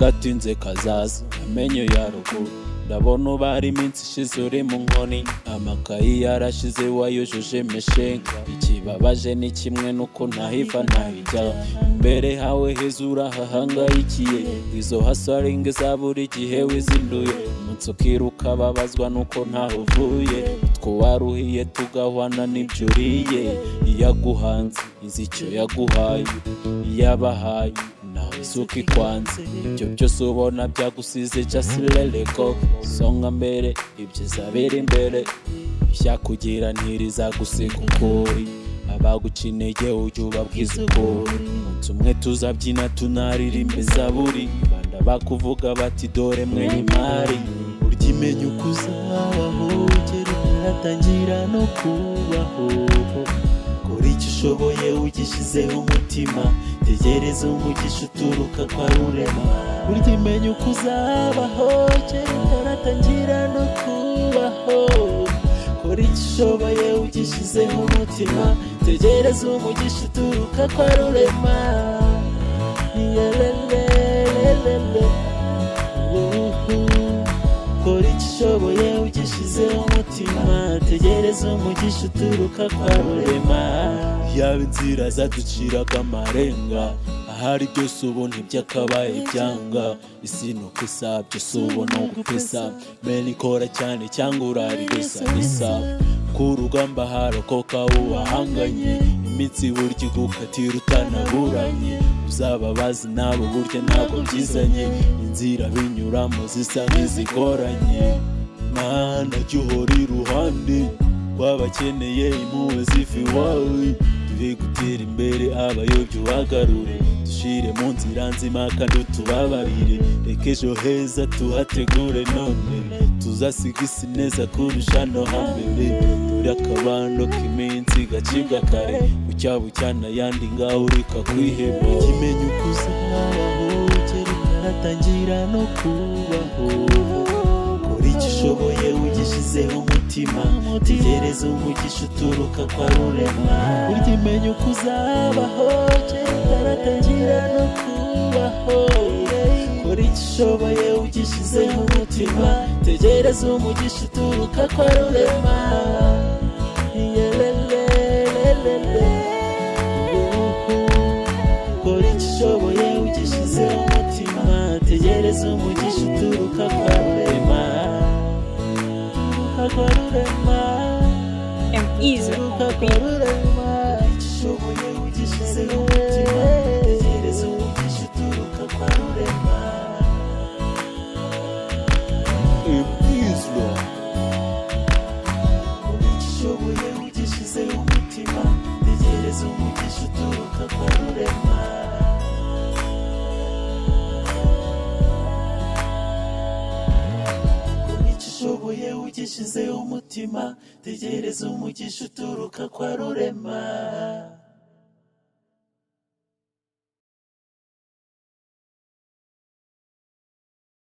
Agatinze kazaza, amenyo ya ruguru. Ndabona ubara iminsi ishize uri mu nkoni, amakayi yarashize, wayujuje imishinga. Ikibabaje ni kimwe, nuko ntahiva ntahijya. Imbere hawe heza urahahangayikiye, izo hustling za buri gihe wizinduye, umunsi ukiruka babazwa nuko ntaho uvuye, utwo waruhiye tugahwana n'ibyo uriye. Iyaguhanze izi icyo yaguhaye, iyabahaye nawe isuka ikwanze. Ibyo byose ubona byagusize, just let it go. Songa mbere, ibyiza biri imbere. Ishyakugira ntirizagusiga ukuri, abaguca intege ujye ubabwiza ukuri. Umunsi umwe tuzabyina tunaririmba izaburi, banda bakuvuga bati: "Dore mwenye imari." Burya imenya uko uzabaho kera utaratangira no kubaho. Kora icyo ushoboye ugishyizeho umutima, tegereza umugisha uturuka kwa Rurema. Burya imenya uko uzabaho kera utaratangira no kubaho. Kora icyo ushoboye ugishyizeho umutima, tegereza umugisha uturuka kwa Rurema. Iyelelelelele. Uhu. Kora icyo ushoboye ugishyizeho umutima, tegereza umugisha uturuka kwa Rurema. Yaba inzira zaduciraga amarenga, ahari byose ubu ntibyakabaye byanga. Isi ni uko isa, byose ubu ni ugupesa meni. Ikora cyane cyangwa urari gusa bisa. Ku rugamba harokoka uwahanganye, iminsi burya igukatira utanaburanye. Uzababazi nabo burya ntabwo byizanye, inzira binyuramo zisa nk'izigoranye. Mana, jya uhora iruhande rw'abakeneye impuhwe ziva iwawe. Duhe gutera imbere, abayobyi ubagarure, dushire mu nzira nzima kandi utubabarire. Reka ejo heza tuhategure none, tuzasiga isi neza kurusha no hambere. Dore akabando k'iminsi gacibwa kare, bucya bucya n'ayandi, ngaho ureka kwiheba. Ujya umenya uko uzabaho kera utaratangira no kubaho. Kora icyo ushoboye ugishyizeho umutima, tegereza umugisha uturuka kwa Rurema. Burya imenya uko uzabaho kera utaratangira no kubaho. Kora icyo ushoboye ugishyizeho umutima, tegereza umugisha uturuka kwa Rurema. Iyelelelelele. Kora icyo ushoboye ugishyizeho umutima, tegereza umugisha uturuka kwa Rurema, uturuka kwa Rurema. M Easy on uturuka the kwa beat. Rurema. Icyo ushoboye ugishyizeho umutima, tegereza umugisha uturuka kwa Rurema. M Easy. Icyo ushoboye ugishyizeho umutima, tegereza umugisha uturuka kwa Rurema. Icyo ushoboye ugishyizeho umutima, tegereza umugisha uturuka kwa Rurema.